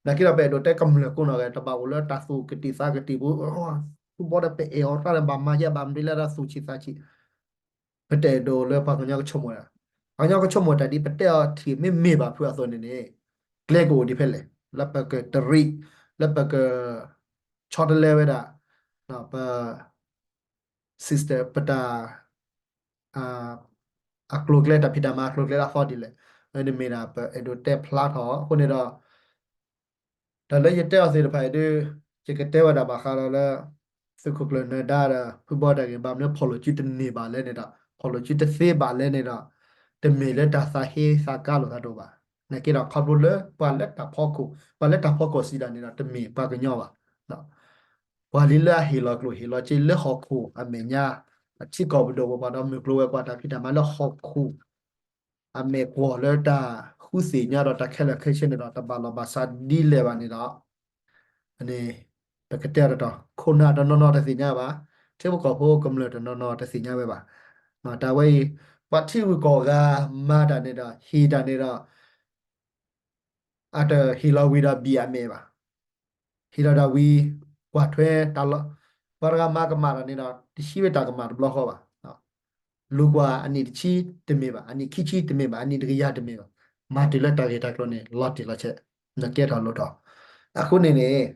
နာ်က့ဒီး ပအဲၣ်ဒိးတဲကမျၢၢ်ကိးနီၢ်ဂၤ တဘၣ်အိၣ်လၢတၢ်သူၣ်ကတံာ်သးကတံာ်ပူၤ သူဘီဒီးပအဲၣ်အီၤတၢ်ဒီး ဘၣ်မၤယဲ ဘၣ်မနုၤလဲၣ်ဒီး သူၣ်ဆံးသးဆံး ပတအဲၣ်ဒိးလၢပှၤကညီကဆိကမိၣ်ဒၣ် ပှၤကညီကဆိကမိၣ်တၢ်ဒ်ပတဲအီၤထံၣ်မ့ၢ်မ့ၢ်ဘၣ်ဖုးအသိးန့ၣ်န့ၣ် ကျဲကအိၣ်ဒ်ဖဲလဲၣ် လၢပကတရံး လၢပက ဆီတလဲဝဲဒၣ် ပ system ပတၢ် အကျိၤအကျဲ တၢ်ဖံးတၢ်မၤအကျိၤအကျဲလၢအသီဒ်လဲၣ် အဝဲန့ၣ်မ့ၢ်ဒၣ်ပအဲၣ်ဒိးတဲဖျါထီၣ် အဃိန့ၣ်ဒီး တၢ်လၢယတဲအီၤသ့ၣ်တဖၣ်အံၤဒ် ယကတဲဝဲဒၣ်ဘၣ်ဃးဒီးလၢ သုးခိၣ်ကျၢၢ်နၢၤဒါဒီး ဖုဘီတၢ်ဂ့ၢ် ဘၣ်မနုၤဖီၣ်လိာ်စုတန့ၢ်ဘၣ်လဲၣ်န့ၣ်ဒီး ဖီၣ်လိာ်စုတသ့ဘၣ်လဲၣ်န့ၣ်ဒီး တမ့ၢ်လၢတၢ်သးဟ့သးကါလိာ်သးတအိၣ်ဘၣ် နာ်က့ဒီးခီဖျိလၢပှၤလၢတၢ်ဖီခိၣ် ပှၤလၢတၢ်ဖီခိၣ်စံးဒၣ်န့ၣ်ဒီး တမ့ၢ်ပှၤကညီဘၣ် ပှၤလံလၢအဟ့ၣ်လီၤကျိၣ်ဟ့ၣ်လီၤစ့လၢဟီၣ်ခိၣ်အမဲာ်ညါ အထံကီၢ်ပဒိၣ်ပပှၤဒီးမုၢ်ကျိၤဝဲၤကွာ်တၢ်ဖံးတၢ်မၤလၢဟီၣ်ခိၣ် အမဲာ်ကွီၢ်လၢတၢ်ဃုသ့ၣ်ညါဒီးတၢ်ခဲလၢာ်ခဲဆ့န့ၣ်ဒီး တဘၣ်လီၢ်ဘၣ်စးဒ်လဲၣ်ဘၣ်န့ၣ်ဒီး န့ၣ် ပကတဲအီၤတတီၤ ခိၣ်နၢ်တနီၤနီၤတသ့ၣ်ညါဘၣ် ထံဖိကီၢ်ဖိကမျၢၢ်တနီၤနီၤတသ့ၣ်ညါဝဲဘၣ် တၢ်ဝဲအံၤ ပှၤထံဂုၤကီၢ်ဂၤမၤတၢ်န့ၣ်ဒီး ဟ့ၣ်တၢ်န့ၣ်ဒီး အတဟ့ၣ်လီၤဝံၤဒီးဘံၣ်အမဲာ်ဘၣ် ဟ့ၣ်လီၤတၢ်ဝံၤ ကွၢ်ထွဲတၢ်လီၤ ပှၤတဂၤမၤကမၣ်တၢ်န့ၣ်ဒီး တဆံဝဲတၢ်ကမၣ်တဘျီဃီဘၣ် လူၤကွၢ်အနံၣ်တဆံတမ့ၢ်ဘၣ် အနံၣ်ခံဆံတမ့ၢ်ဘၣ် အနံၣ်တကယၤတမ့ၢ်ဘၣ် မၤတုၤလၢတၢ်ဂ့ၢ်တၢ်ကျိၤန့ၣ် လီၤတံၢ်လီၤဆဲး နကဲထီၣ်လိၣ်ထီၣ် အဃိန့ၣ်န့ၣ်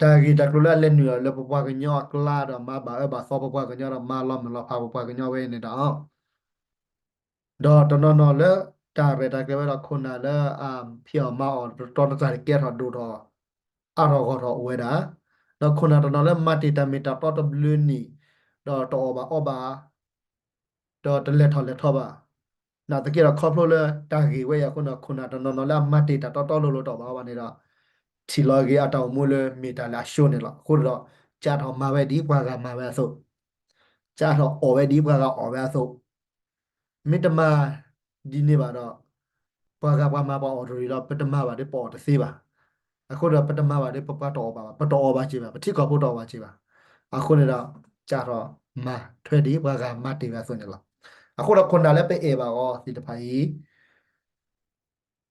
တၢ်ဂ့ၢ်တၢ်ကျိၤလၢအလဲၤနုာ်လီၤလၢပပှၤကညီအကျါဒီး မၤဘၣ်အၢဘၣ်သီပပှၤကညီဒီး မၤလီၤမုၢ်လီၤဖးပပှၤကညီဝဲန့ၣ်ဒီး ဒီးတနီၤနီၤလၢတၢ်ရဲၣ်တၢ်ကျဲၤဝဲဒီးခိၣ်နၢ်လၢအဖံးအီၣ်မၤအီၣ် တတီတတၢ်တကဲထီၣ်ဒိၣ်ထီၣ် အါထီၣ်ဂီၢ်ထီၣ်အိၣ်ဝဲဒၣ်, ဒီးခိၣ်နၢ်တနီၤလၢမၤတ့ၢ်တၢ်မ့ၢ်တၢ်တီတဘျုးနံၣ် ဒီးတအီၣ်ဘၣ်အီဘၣ် ဒီးတလဲၤထီၣ်လဲၤထီဘၣ်, နာ်သက့ဒီးခီဖျိလၢတၢ်ဂ့ၢ်ဝဲအံၤအဃိန့ၣ် ခိၣ်နၢ်တနီၤနီၤလၢအမၤတ့ၢ်တၢ်တီတီလိၤလိၤတအီၣ်ဘၣ်အီဘၣ်န့ၣ်ဒီး ထံၣ်လီၤဂ့ၤအတၢ်အိၣ်မူလၢမ့ၢ်တၢ်လၢအဆှိန့ၣ်လီၤ. အဃိဒီး ကးထီၣ်မၤဝဲဒ်ပှၤဂၤမၤဝဲအသိး, ကးထီၣ်အီၣ်ဝဲဒ်ပှၤဂၤအီၣ်ဝဲအသိး, မ့ၢ်တမၤဒ်န့ၣ်ဘၣ်ဒီး ပှၤဂၤပှၤမၤပှၤအီၣ်တရံးဒီး ပတမၤဘၣ်ဒီးပအီၣ်တသ့ဘၣ်. အဃိဒီးပတမၤဘၣ်ဒီးပပှၤတအီၣ်ဘၣ်ဘၣ်, ပတအီၣ်ဘၣ်က့ၤဘၣ်, ပထံကီၢ်ဖိတအီၣ်ဘၣ်က့ၤဘၣ်. အဃိန့ၣ်ဒီး ကးထီၣ်မၤထွဲဒ်ပှၤဂၤမၤတ့ၢ်ဝဲအသိးန့ၣ်လီၤ. အဃိဒီးခိၣ်နၢ်လၢပအဲၣ်ဘၣ်အီၤသ့ၣ်တဖၣ်အံၤ ခီ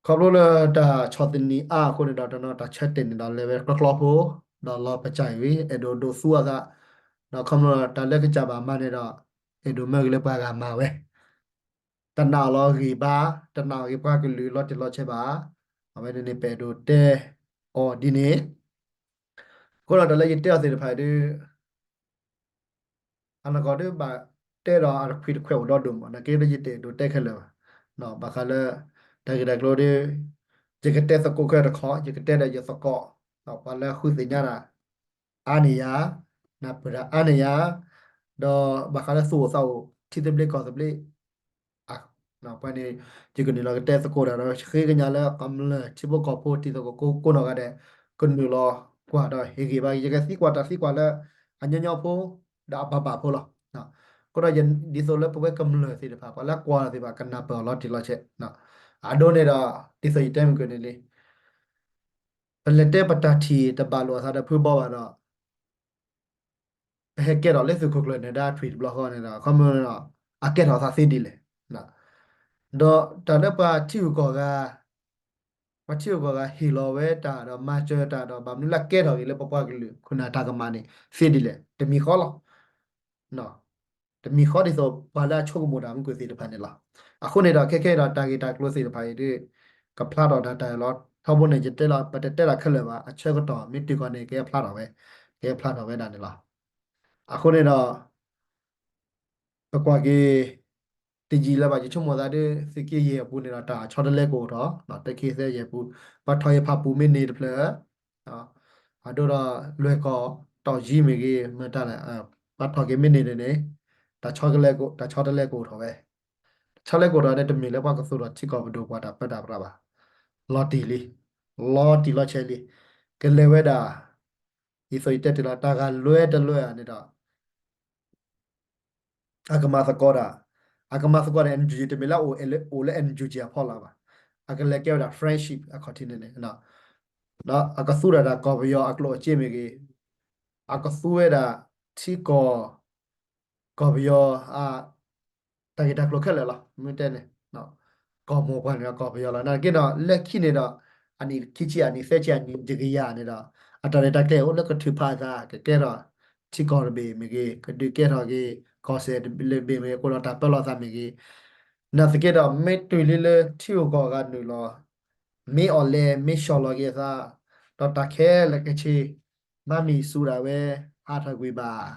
ဖျိလၢတၢ်ဆီၣ်သနံးအါအဃိန့ၣ်ဒီး တနီၤတၢ်ဆၢတဲာ်န့ၣ်ဒီး လဲၤဝဲကျီကျီဖိ, ဒီးလီၤပစၢ်အံၤဝံၤ အဲၣ်ဒိးဒိးသူအသး, ဒီးခီဖျိတၢ်လၢကစၢ်ဘၣ်မၤန့ၣ်ဒီး အဲၣ်ဒိးမၢက့ၤလၢပှၤဂၤမၤဝဲ, တနာ်အီၤလီၤဂ့ၤဘၣ်, တနာ်အီၤဂ့ၤပှၤကလုာ်လီၤတံၢ်လီၤဆဲးဘၣ်. အဝဲန့ၣ်န့ၣ်ပအဲၣ်ဒိးတဲအီၤဒ်န့ၣ်, အဃိဒီးတၢ်လၢယတဲအီၤသ့ၣ်တဖၣ်အံၤဒီး အနီၢ်ကီၢ်ဒ်ဘၣ်တဲဒီးအတခွံၣ်တခွဲးအိၣ်ဒီဒိၣ်မး, နာ်က့ဒီးယတအဲၣ်ဒိးတဲခဲလၢာ်ဘၣ်. ဘၣ်ဃးလၢ တၢ်ဂ့ၢ်တၢ်ကျိၤဒီး ယကတဲသကိးခဲတခီ, ယကတဲဒီးယသကိး, ပှၤလၢဃုသ့ၣ်ညါတၢ်အါန့ၢ်ယၤ, နၢ်ပၢၢ်တၢ်အါန့ၢ်ယၤ, ဒီးဘၣ်ဃးလၢသူၣ်အိၣ်သးအိၣ် ထံသဘျ့ကီၢ်သဘျ့ ပှၤန့ၣ် ယကနုာ်လီၤကတဲသကိးတၢ်ဒီး ဃ့ကညးလၢကမျၢၢ်ထံဖိကီၢ်ဖိတံၤသကိးကိးနီၢ်ဂၤဒဲး ကနုာ်လီၤကွၢ်ဒီးဟ့ၣ်ဂံၢ်ဘါ, ယကသံကွၢ်တၢ်သံကွၢ်လၢအညီညီဖိ ဒီးအဘၣ်ဘၣ်ဖိလီၤ. အဃိဒီးဒ်သိးလၢပဝဲကမျၢၢ်သ့ၣ်တဖၣ် ပှၤလၢကွၢ်သ့ၣ်တဖၣ် ကနၢ်ပၢၢ်အီၤလီၤတံၢ်လီၤဆဲး, အဒိန့ၣ်ဒီး ဒ်သိးယတဲမုၢ်ကနံၤလံ ပလဲၤတဲပတၢ်ထံၣ်တဘၣ်လိာ်အသးဒီးဖုဘီဘၣ်ဒီး ပဟဲကဲထီၣ်လၢသုးခိၣ်ကျၢၢ်နၢၤဒါထွံၣ်တဘျီဃီန့ၣ်ဒီး ခီမ့ၢ်ဒီး အကဲထီၣ်သးသ့ဒ်လဲၣ်. ဒီးတၢ်လၢပှၤထံဂုၤကီၢ်ဂၤ, ပှၤထံဂုၤကီၢ်ဂၤဟ့ၣ်လီၤဝဲတၢ်ဒီးမၤစၢၤတၢ်ဒီး ဘၣ်မနုၤလၢအကဲထီၣ်က့ၤလၢပပှၤကလုာ်ခိၣ်နၢ်တၢ်ကမၣ်န့ၣ် သ့ဒ်လဲၣ်, တမံၤဃီလီၤ. တမံၤဃီဒ်သိးပှၤလၢအဆိကမိၣ်တၢ်မုၢ်ကွံာ်သ့ၣ်တဖၣ်န့ၣ်လီၤ. အဃိန့ၣ်ဒီး ခဲခဲဒီးတၢ်ဂ့ၢ်တၢ်ကျိၤသ့ၣ်တဖၣ်အံၤဒီး ကဖျါထီၣ်ဒၣ်တၢ်အံၤလီၤ. ထီဘိန့ၣ် ယတဲလီၤ ပတတဲတၢ်ခဲလၢာ်ဘၣ်, အဆၢကတီၢ်မ့ၢ်တုၤဃီန့ၣ် ကဟဲဖျါထီၣ်ဝဲ, ကဟဲဖျါထီၣ်ဝဲဒၣ်န့ၣ်လီၤ. အဃိန့ၣ်ဒီး ပကွၢ်က့ၤ တယံာ်လၢၤဘၣ် ယဆိကမိၣ်သးဒီး သုးက့ယဲၢ်အပူၤန့ၣ်ဒီး တၢ်ဆီတလဲကအိၣ်ထီၣ်, တၢ်ခံသၢယဲၢ်ပူၤ, ပှၤထီၣ်ယဖးပူၤမ့ၢ်န့ၢ်တဖျၢၣ်, အဒိဒီးလွဲၢ်ကီၢ် တီၢ်ယံၤမ့ၢ်ဂ့ၤ မ့ၢ်တၢ်လဲၣ်, ပှၤထီၣ်က့ၤမ့ၢ်န့ၢ်န့ၣ်န့ၣ် တၢ်ဆီတလဲကအိၣ်ထီၣ်ဝဲ, တၢ်ဆီတလဲကအိၣ်ထီၣ်န့ၣ် တမ့ၢ်လၢပှၤကသူၣ်ထီၣ်ထံကီၢ်ပဒိၣ်ပှၤတၢ်ပၢတၢ်ပြးဘၣ်, လီၤတံၢ်လံ, လီၤတံၢ်လီၤဆဲးလံ, ကလဲၤဝဲဒၣ် ဒ်သိးယတဲတ့ၢ်လီၤ တၢ်ဂၤလွဲတလွဲဧါန့ၣ်ဒီး အကမၤသကိးတၢ်, အကမၤသကိးဒီး NUG တမ့ၢ်လၢအိၣ်လၢ NUG အဖီလာ်ဘၣ်, အကလဲၤကဲဝဲဒၣ် friendship အခီၣ်ထံးန့ၣ်န့ၣ်, ပ အကသူဝဲဒၣ်ကီၢ်ပယီၤအကျိၣ်အစ့မ့ၢ်ဂ့ၤ, အကသူဝဲဒၣ်ထံကီၢ် ကီၢ်ပယီၤ တၢ်ဂ့ၢ်တၢ်ကျိၤခဲလၢာ်လီၤ. မ့ၢ်တဲန့ၣ် ကီၢ်မိၢ်ပှၢ်န့ၣ်ဒီးကီၢ်ပယီၤလီၤ. နာ်သက့ဒီး လၢခံန့ၣ်ဒီး အနံၣ်ခံဆံ အနံၣ်သၢဆံ အနံၣ်တကယၤန့ၣ်ဒီး အတၢ်ရဲၣ်တၢ်ကျဲၤအိၣ်လၢကထုးဖးအသး ကကဲထီၣ် ထံကီၢ်တဘ့ၣ်မ့ၢ်ဂ့ၤ, ကဒုးကဲထီၣ်က့ၤ ကီၢ်စဲၣ်တဘ့ၣ်မ့ၢ်ဂ့ၤ ကအိၣ်ဒီးတၢ်ပၢလီၤသးမ့ၢ်ဂ့ၤ, နာ်သက့ဒီး မ့ၢ်တုၤလံလၢထံဂုၤကီၢ်ဂၤနုာ်လီၤ မ့ၢ်အီၤလဲၣ် မ့ၢ်ဆှီလီၤက့ၤအသး, ဒီးတၢ်ခဲလၢာ်ခဲဆ့ မၤမံၤဆူၣ်ဒၣ်ဝဲ အါထီၣ်ကွံာ်ဘၣ်.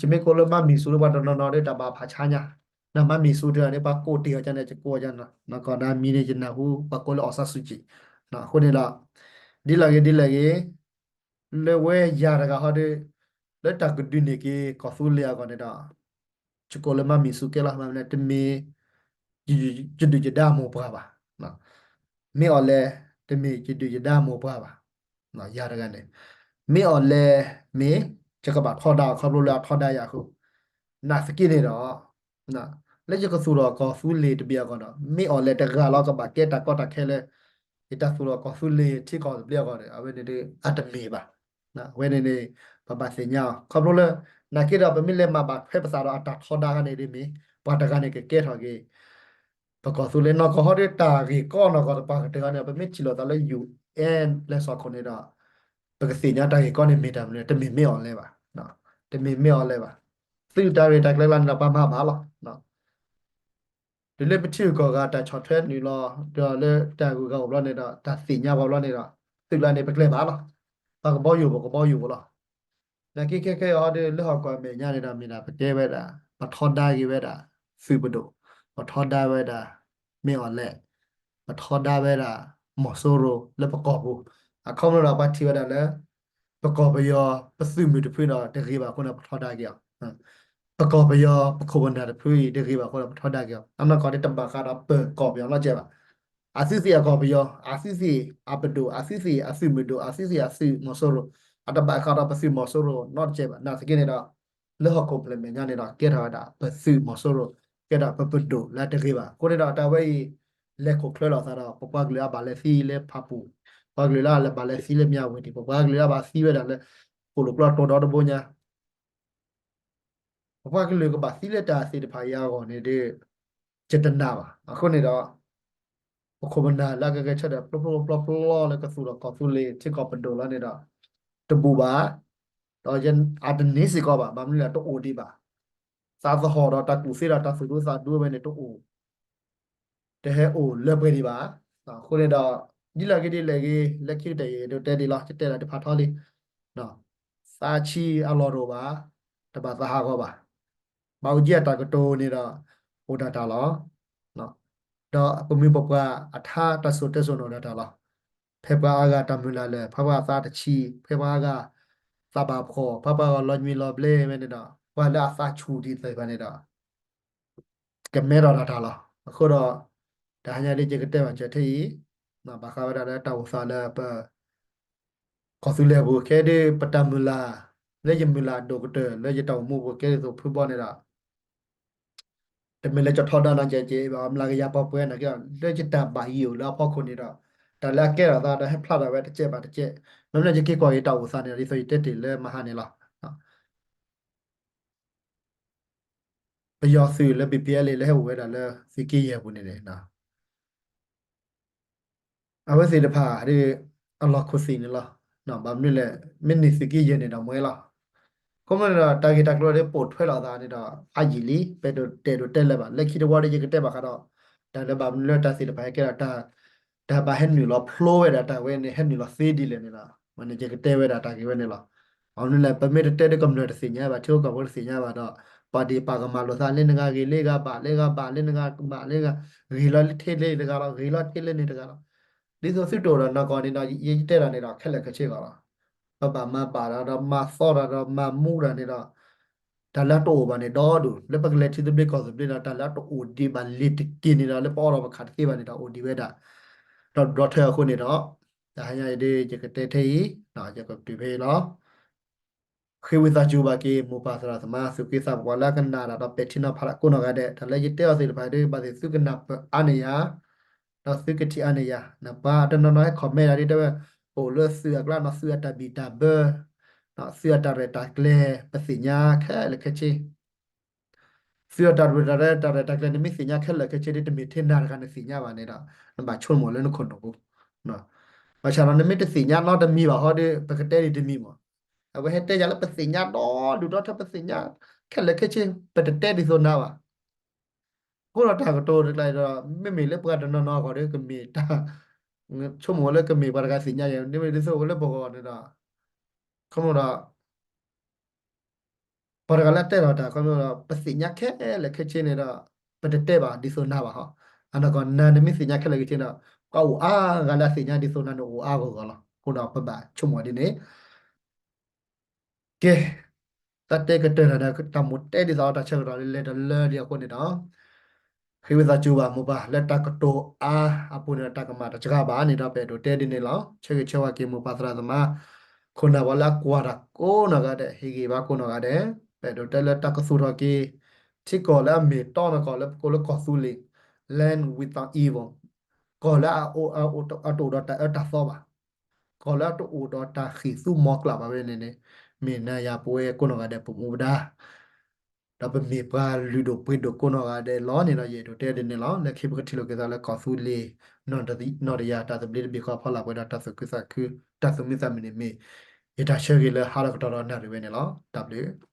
ယမ့ၢ်ကိးလၢမၤမံၤဆူၣ်လၢပှၤတနီၤနီၤဒီး တၢ်ဘၣ်ဖးဆါညါ, နမၤမံၤဆူၣ်တဂၤန့ၣ် ပှၤကိးတ့ၢ်အီၤကန့ၣ် ယကိးအီၤကန့ၣ်, နကီၢ်နၤမံၤန့ၣ် ယနၢ်ဟူ ပှၤကိးလၢ အောင်ဆန်းစုကြည်. အဃိန့ၣ်ဒီး ဒ်လဲၣ်ဂ့ၤဒ်လဲၣ်ဂ့ၤ လၢဝဲယၤတဂၤဟီဒီး လၢတၢ်ကဒုးန့ၢ်က့ၤကီၢ်သူလ့ၤအဂီၢ်န့ၣ်ဒီး ယကိးလၢမၤမံၤဆူၣ်ကဲလီၤ. မ့ၢ်မနုၤလဲၣ် တမ့ၢ် ယဒုၣ်ယဒါမိၢ်ပှၢ်ဘၣ်. မ့ၢ်အီၤလဲၣ် တမ့ၢ်ယဒုၣ်ယဒါမိၢ်ပှၢ်ဘၣ်. ယၤတဂၤန့ၣ် မ့ၢ်အီၤလဲၣ် မ့ၢ် ယကဘၣ်ထီဒါအီၤခီဖျိလၢအထီဒါယၤအဃိ, နာ်သက့န့ၣ်ဒီး လၢယကသူၣ်ထီၣ်ကီၢ်သူလ့ၤတဘ့ၣ်အဂီၢ်ဒီး မ့ၢ်အီၤလဲၣ်တဂၤလီၤကဘၣ်ကဲတၢ်ကီတၢ်ခဲလၢ ယတၢ်သူၣ်ထီၣ်ကီၢ်သူလ့ၤထံကီၢ်တဘ့ၣ်အဂီၢ်ဒီး အဝဲန့ၣ်ဒီး အတမ့ၢ်ဘၣ်. အဝဲန့ၣ်န့ၣ် ပဘၣ်သ့ၣ်ညါအီၤ ခီဖျိလၢ နာ်သက့ဒီး ပမ့ၢ်လဲၤမၤဘၣ်ထွဲပသးဒီးအတၢ်ထီဒါခါန့ၣ်ဒ်မ့ၢ် ပှၤတဂၤန့ၣ်ကကဲထီၣ်က့ၤ ပကီၢ်သူလ့ၤနီၢ်ကီၢ်ဟီဒီး တၢ်ဂ့ၢ်ကီနီၢ်ကီၢ်တပှၤကတၢၢ်န့ၣ် ပမ့ၢ်ထံၣ်လိာ်သးလၢ ယူႇအ့ၣ် လၢစီၤခိၣ်န့ၣ်ဒီး ပကသ့ၣ်ညါတၢ်ဂ့ၢ်ကီန့ၣ်မ့ၢ်တၢ်မနုၤလဲၣ်, တမ့ၢ်မ့ၢ်အီၤလဲၣ်ဘၣ်. တမ့ၢ်မ့ၢ်အီၤလဲၣ်ဘၣ်. သုးတၢ်ရဲၣ်တၢ်ကျဲၤလၢန့ၣ်ဒီး ပှၤမၤဘၣ်လီၤ. တုၤလၢပထံဂုၤကီၢ်ဂၤတၢ်ဆီၣ်ထွဲနုာ်လီၤ ဒီးလၢတၢ်ဂုၤဂၤအိၣ်ဘျီန့ၣ်ဒီး တၢ်သ့ၣ်ညါပှၤဘျီန့ၣ်ဒီး သုးလၢန့ၣ်ပကျဲၤဘၣ်လီၤ. ပှၤကဘီယူၤပကဘီယူၤပလီၤ. နာ်သက့ခဲခဲအံၤဒီး လၢဟီၣ်ခိၣ်အမဲာ်ညါန့ၣ်ဒီး မ့ၢ်ဒၣ်ပကဲဝဲဒၣ် ပထီဒါက့ၤဝဲဒၣ် သုးပဒိၣ်, ပထီဒါဝဲဒၣ် မ့ၢ်အီၤလဲၣ်, ပထီဒါဝဲဒၣ် မီၤစိရိၤလၢပကီၢ်ပူၤ, အခီပညီဒီးပှၤထံၣ်ဝဲဒၣ်လၢ ပကီၢ်ပယီၤ ပသုးမုၢ်တဖုဒီးတဂ့ၤဘၣ်အဃိန့ၣ် ပထီဒါက့ၤအီၤ, ပကီၢ်ပယီၤ ပခိၣ်ပနၢ်တဖုအံၤ တဂ့ၤဘၣ်အဃိဒီး ပထီဒါက့ၤအီၤ, အနီၢ်ကီၢ်ဒ်တဘၣ်ဃးဒီးပကီၢ်ပယီၤနီတစဲးဘၣ်. အသုးသ့ၣ်အကီၢ်ပယီၤ, အသုးသ့ၣ်အပဒိၣ်, အသုးသ့ၣ်အသုးမုၢ်ဒိၣ်, အသုးသ့ၣ်အသုးမီၤစိရိၤ, အတဘၣ်ဃးဒီးပသုးမီၤစိရိၤနီတစဲးဘၣ်. နာ်သက့န့ၣ်ဒီး လၢဟီၣ်ခိၣ်ဖျၢၣ်မဲာ်ညါန့ၣ်ဒီး ကဲထီၣ်ဝဲဒၣ်ပသုးမီၤစိရိၤ, ကဲဒၣ်ပပဒိၣ်လၢတဂ့ၤဘၣ်. အဃိန့ၣ်ဒီးတၢ်ဝဲအံၤ လဲၤခိၣ်ချၢလိာ်သးဒီး ပပှၤကလုာ်အဘၣ်လဲၤသံလၢဖၣ်ပူၣ်, ပှၤကလုာ်လၢအဘၣ်လဲၤသံလၢမၠၣ်ဝတံၣ်, ပပှၤကလုာ်လၢအဘၣ်သံဝဲဒၣ်လၢ ကိၣ်လိာ်ကျီတိၤဒီတဘိညါ ပပှၤကလုာ်ကဘၣ်သံလၢတၢ်သ့ၣ်တဖၣ်အံၤအဂီၢ်န့ၣ်ဒီး ယတနာ်ဘၣ်. အဃိန့ၣ်ဒီး ပခိၣ်ပနၢ်လၢအကဂဲၤဆၢထၢၣ် ပျီပျီပျီပျီလၢကသူၣ်ထီၣ်ကီၢ်သူလ့ၤထံကီၢ်ပဒိၣ်လီၤန့ၣ်ဒီး တဘူးဘၣ်. ဒီးအတန့ၢ်စ့ၢ်ကီးဘၣ်. ဘၣ်မနုၤလဲၣ် တအိၣ်ဒံးဘၣ်. သးသဟီၣ်ဒီးတၢ်ကူၣ်သ့ဒီးတၢ်သူၣ်ဒူသးဒူဝဲန့ၣ်တအိၣ် တဟဲအိၣ်လၢပှဲၤဒံးဘၣ်. အဃိန့ၣ်ဒီး ဒ်လဲၣ်ဂ့ၤဒ်လဲၣ်ဂ့ၤ လၢခံကတၢၢ်အံၤ ဒိးတဲဒ်လီၤ ယတဲလီၤတဖးထီလံ. သးဆံးအလီၢ်တအိၣ်ဘၣ်, တဘၣ်သးဟးဂီၤဘၣ်. ဘၣ်အူကၠံအတၢ်ကတိၤန့ၣ်ဒီး အိၣ်ဒၣ်တၢ်လီၤ. ဒီးပမိၢ်ပပှၢ်အထါတၢ်စိၤတဲစိၤန့ၣ်အိၣ်ဒၣ်တၢ်လီၤ. ဖဲပှၤအါဂၤတၢ်မုၢ်လၢ်လၢာ်, ဖဲပှၤအသးတဆံး, ဖဲပှၤအါဂၤသးဘၣ်ဖှီၣ်, ဖဲပှၤအါဂၤလီၤညွံးလီၤဘျ့ဝဲန့ၣ်ဒီး ပှၤလၢအသးဆူၣ်ဒံးသ့ၣ်တဖၣ်န့ၣ်ဒီး ကမဲထီၣ်ဒၣ်တၢ်လီၤ. အဃိဒီး တဟါညါဒ်ယကတဲဘၣ်စၢၤထဲအံၤ ဘၣ်ဃးဝဲဒၣ်လၢတၢ်အိၣ်သးလၢပ ကီၢ်သူလ့ၤပူၤ ခဲဒ်ပတၢ်မုၢ်လၢ် လၢယမုၢ်လၢ်ဒိၣ်ကတၢၢ် လၢယတၢ်အိၣ်မူပူၤကဲဒ်သိးဖုဘီန့ၣ်ဒီး တမ့ၢ်လၢကထီဒါနီကဲကဲဘၣ် အမျးကယၤပှဲၤပှဲၤနာ်က့ဒီး လၢယတၢ်ဘၣ်ယိၣ်လၢအဖီခိၣ်န့ၣ်ဒီး တၢ်လၢအကဲထီၣ်သးဒီးဟဲဖျါထီၣ်ဝဲတကဲးဘၣ်တကဲး မ့မ့ၢ်လၢယက့ၤကွၢ်က့ၤတၢ်အိၣ်သးန့ၣ်ဒီး ဒ်သိးယတဲတ့ၢ်လၢမဟါန့ၣ်လီၤ. ပယီၤသုးလၢ ဘီဘီအလ်အ့ လၢဟဲအိၣ်ဝဲဒၣ်လၢသုးက့ယဲၢ်ပူၤန့ၣ်န့ၣ် အဝဲသ့ၣ်တဖၣ်ဒီး အလီၢ်ခိၣ်သ့ၣ်န့ၣ်လီၤ. ဘၣ်မနုၤလဲၣ် မ့ၢ်န့ၢ်သုးက့ယဲၢ်န့ၣ်ဒီးမွဲလီၤ. ခီမ့ၢ်န့ၣ်ဒီး တၢ်ဂ့ၢ်တၢ်ကျိၤဒီးပိာ်ထွဲလိာ်သးန့ၣ်ဒီး အါယံာ်လံ ပအဲၣ်ဒိးတဲဒိးတဲလၢၤဘၣ် လၢခံတဝီဒီး ယကတဲဘၣ်ဃးဒီး တၢ်လၢဘၣ်မနုၤလၢတၢ်သ့ၣ်တဖၣ်ဟဲကဲဒီး တၢ်ဘၣ်ဟဲနုာ်လီၤဖျိဝဲဒၣ်တၢ်ဝဲန့ၣ် ဟဲနုာ်လီၤသ့ဒ်လဲၣ်န့ၣ်လီၤ. မ့ၢ်န့ၣ် ယကတဲဝဲဒၣ်တၢ်ဂ့ၢ်ဝဲန့ၣ်လီၤ. ဘၣ်မနုၤလဲၣ် ပမ့ၢ်တတဲဒီးကမျၢၢ်တသ့ၣ်ညါဘၣ် ထံဖိကီၢ်ဖိတသ့ၣ်ညါဘၣ်ဒီး ပှၤဒံးပာ်ကမၣ်လိာ်သးလၢနဂၤဂ့ၤလၢဂၤဘၣ်လၢဂၤဘၣ်လၢနဂၤမးလၢဂၤ ဂ့ၤလီၤလၢထဲလၢတဂၤလီၤ ဂ့ၤလီၤထဲလၢန့ၣ်တဂၤလီၤ. ဒ်သိးသုတအိၣ်ဒီးနီၢ်ကီၢ်န့ၣ်ဒီး ယတဲတၢ်န့ၣ်ဒီး ခဲလၢာ်ခဲဆ့ဂီၢ်လီၤ. ပဘၣ်မၤဘၣ်တၢ်ဒီးမၤသီတၢ်ဒီးမၤမူတၢ်န့ၣ်ဒီး တၢ်လၢအတအိၣ်ဘၣ်န့ၣ်ဒီဒူၣ် လၢပကလဲၤထံသဘျ့ကီၢ်သဘျ့ဒီး တၢ်လၢအတအိၣ်ဒံးဘၣ်လ့ၤတက့ၢ်န့ၣ်ဒီး လၢပအီၣ်ဒီးပခးတသ့ဘၣ်န့ၣ်ဒီး အိၣ်ဒံးဝဲဒၣ် ဒီးဒီထၢအဃိန့ၣ်ဒီး တဟါညါအံၤဒ်ယကတဲထဲအံၤ ယကတုၤဖဲအံၤလီၤ. ဃ့ဝံသးစူၤဘၣ်က့ၤ မိၢ်ပၢ်သရၣ်သမါ သူၣ်က့သးပှၢ်လၢအကနၣ်တၢ်ဒီးပဲာ်ထံနီၤဖးကိးနီၢ်ဂၤဒဲး တၢ်လၢယတဲအီၤသ့ၣ်တဖၣ်ဒီး ဘၣ်သ့ၣ်သုကနၢ်ပၢၢ်အါန့ၢ်ယၤ သုကထံၣ်အါန့ၢ်ယၤ, ပှၤတနီၤနီၤဟဲ comment ဒၣ်ဒ်တဲဝဲ, အိၣ်လၢသုးအကျါနီၤ သုးအတၢ်ဘံၣ်တၢ်ဘၢ, သုးအတၢ်ရဲၣ်တၢ်ကျဲၤ ပသ့ၣ်ညါခဲလၢာ်ခဲဆ့ သုးအတၢ်ရဲၣ်တၢ်ရဲၣ်တၢ်ရဲၣ်တၢ်ကျဲၤ နမ့ၢ်သ့ၣ်ညါခဲလၢာ်ခဲဆ့ဒီး တမ့ၢ်ထဲနၤတဂၤနသ့ၣ်ညါဘၣ်န့ၣ်ဒီး နဘၣ်ဆိကမိၣ်လၢနခိၣ်နူာ်ပူၤ, ဘၣ်ဆၣ်ဒီးနမ့ၢ်တသ့ၣ်ညါနီတမံၤဘၣ်ဟီဒီး ပကတဲဒံးတမံၤမး, အဝဲဟဲတဲယၤလၢပသ့ၣ်ညါဒီဒူၣ်ဒီထၢ ပသ့ၣ်ညါခဲလၢာ်ခဲဆ့ ပတတဲဒ်သိးနၤဘၣ်. အဃိဒီးတၢ်ကတိၤတကျါဒီး မ့မ့ၢ်လၢပှၤတနီၤနီၤအဂီၢ်ဒီး ကမ့ၢ်တၢ်ဆိကမိၣ်ဝဲလၢကမ့ၢ်ပှၤတဂၤသ့ၣ်ညါယၤ ဒ်သိးဝဲလၢပဂီၢ်န့ၣ်ဒီး ခီဖျိဒီး ပှၤတဂၤလၢတဲလီၤတၢ် ခီဖျိဒီး ပသ့ၣ်ညါခဲလၢာ်ခဲဆ့န့ၣ်ဒီး ပတတဲဘၣ်ဒ်သိးနၤဘၣ်ဟီ, အနီၢ်ကီၢ်နၤနမ့ၢ်သ့ၣ်ညါခဲလၢာ်ခဲဆ့ဒီး ပှၤအိၣ်အါဂၤလၢအသ့ၣ်ညါဒ်သိးနၤန့ၣ်အိၣ်အါဂီၢ်ဂီၢ်လီၤ. အဃိဒီးပဘၣ်ဆိကမိၣ်ဒ်န့ၣ် ကဲ, တၢ်တဲကတၢၢ်တၢ်ဒီး တၢ်မိၣ်တဲဒ်သိးအီၤ တၢ်ဆၢကတီၢ်လၢလဲၤတလၢဒံးအဃိန့ၣ်ဒီး ဃ့ဝံသးစူၤဘၣ်မိၢ်ပၢ်လၢတၢ်ကတိၤအါအပူၤန့ၣ်ဒီး တၢ်ကမၣ်တစှၤဘၣ်န့ၣ်ဒီး ပအဲၣ်ဒိးတဲဒ်န့ၣ်လီၤ. ဆၢဂ့ၤဆၢဝါက့ၤမိၢ်ပၢ်သရၣ်သမါ ခိၣ်နၢ်ပှၤလၢအကွၢ်တၢ်ကိးနီၢ်ဂၤဒဲး ဟ့ၣ်ဂံၢ်ဘါကိးနီၢ်ဂၤဒဲး, ပအဲၣ်ဒိးတဲလၢတၢ်ကသူၣ်ထီၣ်က့ၤ ထံကီၢ်လၢအမ့ၢ်တီနီၢ်ကီၢ်လၢပကိးလၢကီၢ်သူလ့ၤ land without evil, ကီၢ်လၢအတအိၣ်ဒီးတၢ်အၢတၢ်သီဘၣ်, ကီၢ်လၢအတအိၣ်ဒီးတၢ်ဃ့ၢ်သူမီၤကျၢ်ဘၣ်ဝဲန့ၣ်န့ၣ် မ့ၢ်နၤယၤပဝဲကိးနီၢ်ဂၤဒဲးပမူပဒါ ဒီးပမ့ၢ်ပှၤလုၢ်ဒိၣ်ပှ့ၤဒိၣ်ကိးနီၢ်ဂၤဒဲးလီၤန့ၣ်ဒီး ယအဲၣ်ဒိးတဲဒ်န့ၣ်လီၤ. လၢခံပကထံၣ်လိာ်က့ၤသးလၢကီၢ်သူလ့ၤ နီၢ်တယၤ တၢ်သဘျ့တဘ့ၣ်ဃီအဖီလာ်ပှဲၤဒီး တၢ်သူၣ်ခုသးခု တၢ်သူၣ်မံသးမုာ်န့ၣ်မ့ၢ် ယတၢ်ဆၢဂ့ၤလၢဟါလီၤကတီၢ်ဒီးနၣ်ရံၣ်ဝဲန့ၣ်လီၤ. တၢ်ဘျုး